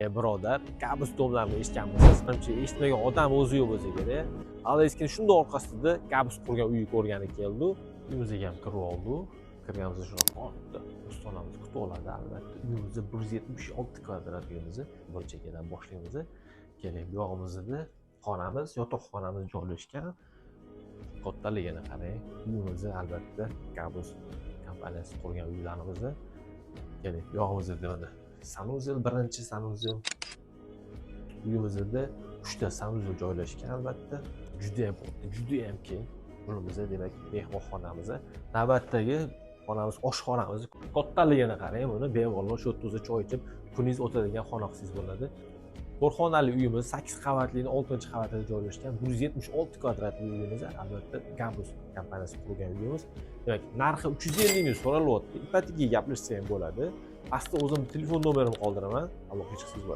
Birodar, Gabus дом larni eshitganmisiz? Manimcha, eshitmagan odam o'zi yo'q bo'lsa kerak. Aleskini shundoq orqasida Gabus qurgan uyi ko'rgani keldi. Uyimizga ham kirib oldi. Kirganimizda shunaqa katta ustonamiz kutib oladi albatta. Uyimizda 176 kvadrat uyimizni bir chekkadan boshlaymiz. Keling, bu yog'imizda xonamiz, yotoqxonamiz joylashgan. Kattaligini qarang. Uyimizni albatta Gabus kompaniyasi qurgan uylarimizni. Keling, bu yog'imizda mana санузел, birinchi санузел. Uyimizda uchta санузел joylashgan albatta. Juda ham katta, juda ham keng. Bunimiz, demak, mehmonxonamiz. Navbatdagi xonamiz oshxonamiz. Kattaligini qarang, buni bemalol shu yerda o'zi choy ichib, kuningiz o'tadigan xona qilsangiz bo'ladi. To'rt xonali uyimiz 8 qavatli, 6 qavatida joylashgan, 176 kvadratli uyimiz, albatta, Gabus kompaniyasi qurgan uyimiz. Demak, narxi 350 ming so'ralyapti. Ipotekaga gaplashsa ham bo'ladi. Pastda o'zim telefon nomerimni qoldiraman. Aloqaga chiqsangiz bo'ladi.